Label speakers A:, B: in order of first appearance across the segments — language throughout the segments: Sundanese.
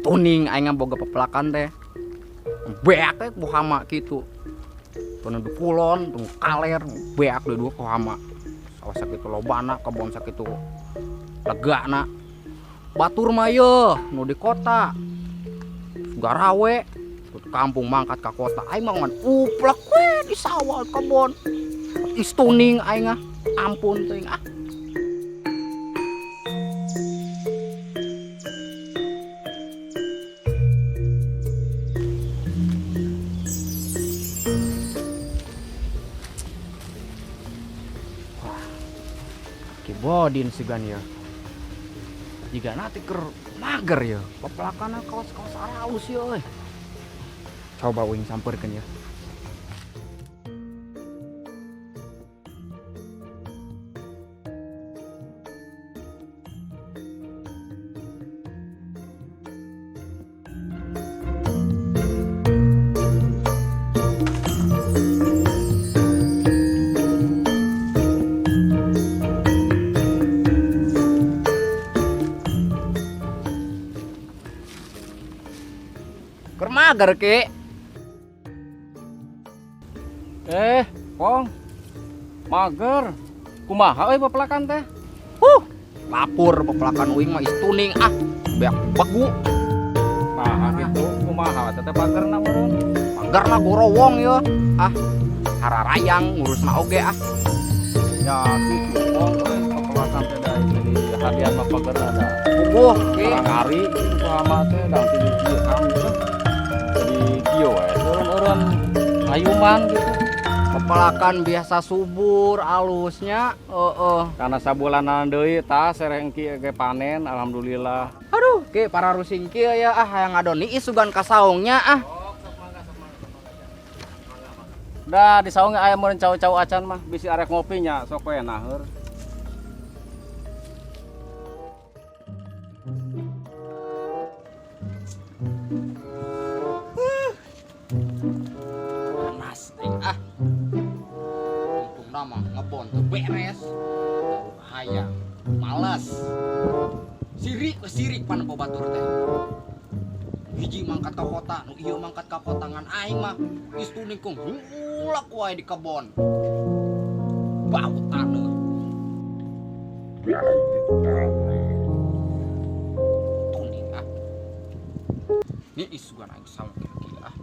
A: Tuning aing boga pepelakan teh. Beak teh ku hama kitu. Teu di kulon, teu kaler, beak deui dua ku hama. Sawah sakitu lobana, kebon sakitu legana. Batur mah yeuh nu di kota. Garawe kampung mangkat ka kota. Aing mah ngan uplek we di sawah kebon. Istuning aing ah. Ampun teuing ah. Bodin sugan ya. Jika nanti ker mager ya, pepelakana kaos-kaos aralus ya euy. Coba uing sampeurkeun ya. Keur mager ki.
B: Pong. Mager. Kumaha euy pepelakan teh?
A: Huh, lapur pepelakan uing mah istuning ah. Beak begu.
B: Nah, gitu. Kumaha teh pagerna meureun?
A: Pagerna gorowong ye. Ah, hararayang ngurusna oge ah.
B: Ya kitu Pong euy pepelakan teh da jadi hadiah mah pagerna da.
A: Puguh ki.
B: Ngari kitu kumaha teh da ti dieu teh. Jadi kieu we, eureun-eureun ayuman gitu.
A: Pepelakan biasa subur alusnya, heeh.
B: Karena sabulanan deui tah sereng ki ge panen alhamdulillah.
A: Aduh, ki para rusing kieu ya ah hayang ngadon niis sugan ka saungnya ah.
B: Dah di saung aya meureun cau-cau acan mah bisi arek ngopi nya sok we naheur.
A: Panas aing ah. Untungna mah ngebon teu beres. Hayang males. Sirik we sirik pan batur teh. Hiji mangkat ka kota, nu ieu mangkat ka kota ngan aing mah istuning kung hulak wae di kebon. Bau taneuh. Tuning ah. Ni isugan aing saung kieu ah.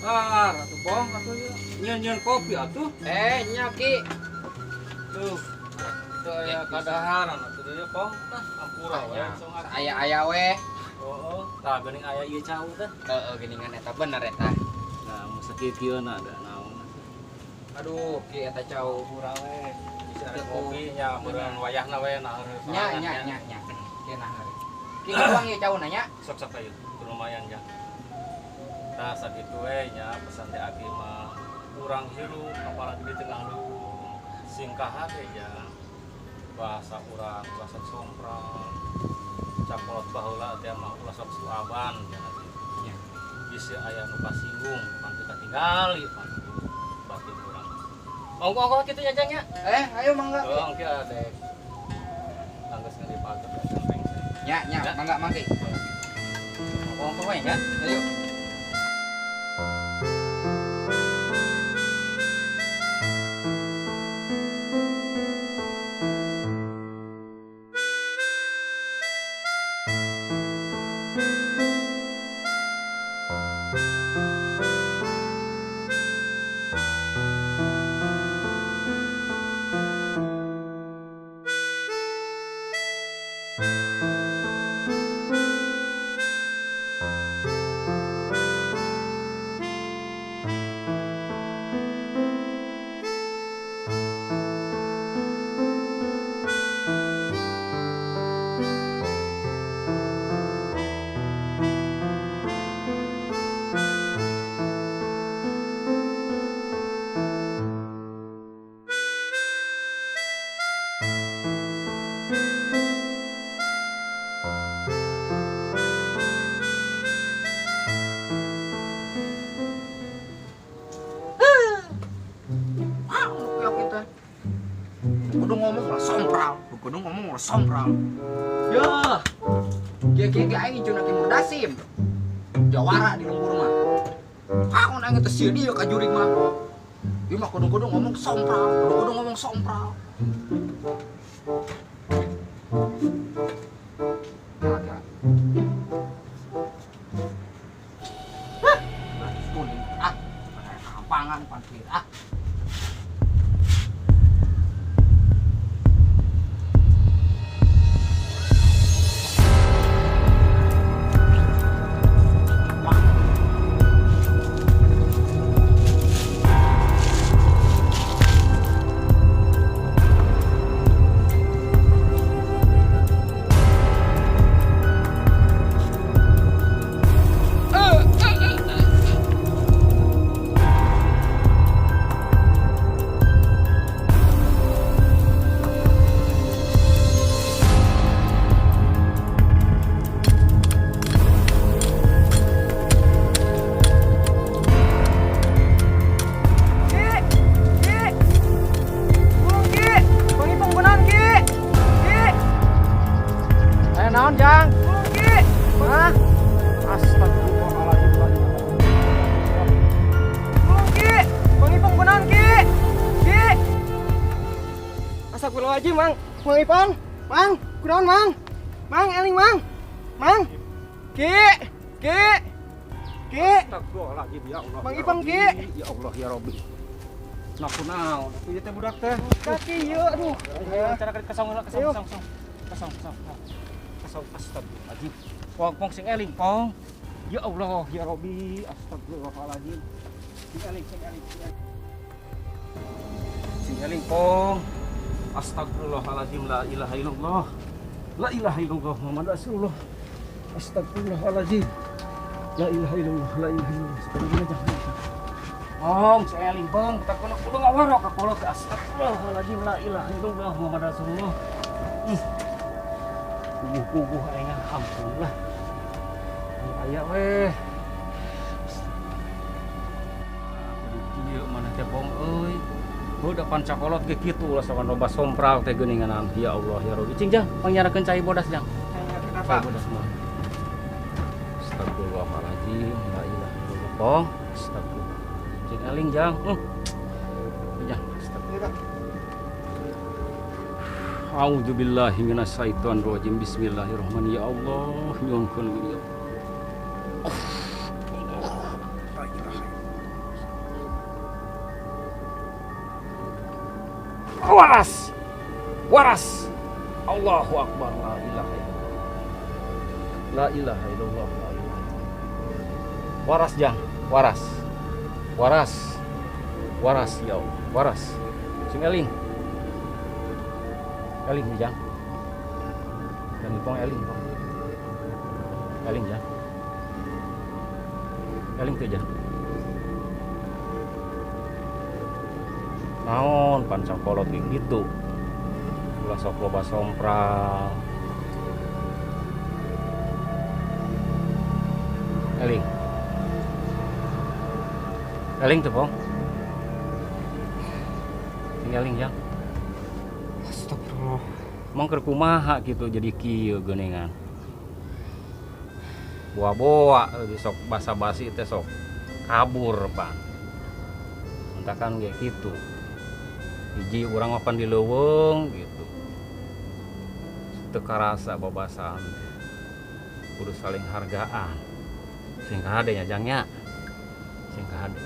B: Ah, atuh Pong atuh ieu. Nyeun-nyeun kopi atuh.
A: Nya ki.
B: Tuh. Teu aya kadaharan atuh ieu Pong. Tah ampura we langsung atuh.
A: Aya-aya we.
B: Heeh, tah geuning aya ieu cau teh.
A: Heeh, geuningan eta bener eta.
B: Nah, mun sakieu-kieuna da naon atuh.
A: Aduh, ki eta cau
B: pura we. Bisa ada kopi nya meureun wayahna we nah heureus.
A: Nya nya nya nya. Ki nah heureus. Ki tuang ieu cauna nya.
B: Sok-sok ieu lumayan ya. Tah sakitu we nya pesan teh abi mah kurang hirup apalagi di tengah leuweung. Singkah ge nya bahasa urang bahasa sompral. Cakolot baheula teh mah ulah sok suaban nya
A: Nya.
B: Bisi aya nu kasinggung pan teu katingali pan batin urang. Ongkoh-ongkoh kitu nya Jang nya.
A: Ayo mangga.
B: Oh, engke adek. Tangges ngeuli pager sampeng.
A: Nya nya mangga mangki. Ongkoh-ongkoh we nya. Ayo. Kudu ngomong lah sompral, kudu ngomong lah sompral. Ya. Kieu-kieu ge aing incuna Ki Murdasim. Jawara di lembur mah. Haon aing teh sieun ieu ka jurig mah. Ieu mah kudu-kudu ngomong sompral, kudu-kudu ngomong sompral. Kira-kira. Hah, kuning ah, kampangan pantir ah. Naon Jang? Ki. Hah? Astagfirullahaladzim.
C: Ki, Bang Ipong kunaon Ki? Ki. Astagfirullahaladzim, Mang. Mang Ipong, Mang, kunaon Mang? Mang, eling Mang. Mang. Ki, Ki. Ki.
B: Astagfirullahaladzim ya Allah.
C: Mang Ipong Ki.
B: Ya Allah ya Rabbi. Nah kunaon? Ieu teh budak teh.
C: Kaki ieu aduh.
B: Ayo cara kesong kesong kesong. Kesong kesong. Astagfirullahaladzim. Pong pong sing eling pong. Ya Allah ya Rabbi, astagfirullahaladzim. Sing eling sing eling sing eling. Sing eling pong. Astagfirullahaladzim la ilaha illallah. La ilaha illallah Muhammad Rasulullah. Astagfirullahaladzim. La ilaha illallah la ilaha illallah. Astagfirullahaladzim. Pong sing eling pong, tak kono kudu ngawarok ka kolot. Astagfirullahaladzim la ilaha illallah Muhammad Rasulullah. Kuguh-kuguh aing ampun lah. Aya weh. Ieu mana teh bong euy. Heuh da pan cakolot ge kitu ulah sawan loba sompral teh geuningan. Ya Allah ya Rabbi. Cing jang pangyarakeun cai bodas jang. Cai bodas mah. Astagfirullahaladzim la ilaha illallah. Bong, astagfirullah. Cing eling jang. Jang, astagfirullah. A'udzubillahi minasyaitonirrajim. Bismillahirrahmanirrahim. Ya Allah, nyuhunkeun ya Allah. La ilaha illallah. Waras. Waras. Allahu akbar la ilaha illallah. La ilaha illallah la ilaha illallah. Waras jang, waras. Waras. Waras ya Allah, waras. Sing eling. Eling jang. Jang ipong eling pong. Eling jang. Eling teh jang. Naon pan sakolot gitu. Ulah sok loba sompral. Eling. Eling teh pong. Sing eling jang.
C: Astagfirullah.
B: Emang keur kumaha gitu jadi kieu geuningan. Boa-boa sok basa-basi teh sok kabur pan. Entakan ge kitu. Hiji urang mah pan di leuweung gitu. Teu karasa babasaan. Kudu saling hargaan. Sing kahade nya jang nya. Sing kahade.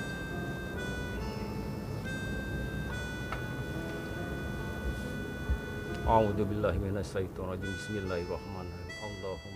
B: A'udzubillahi minasyaitonirrajim. Bismillahirrahmanirrahim. Allahumma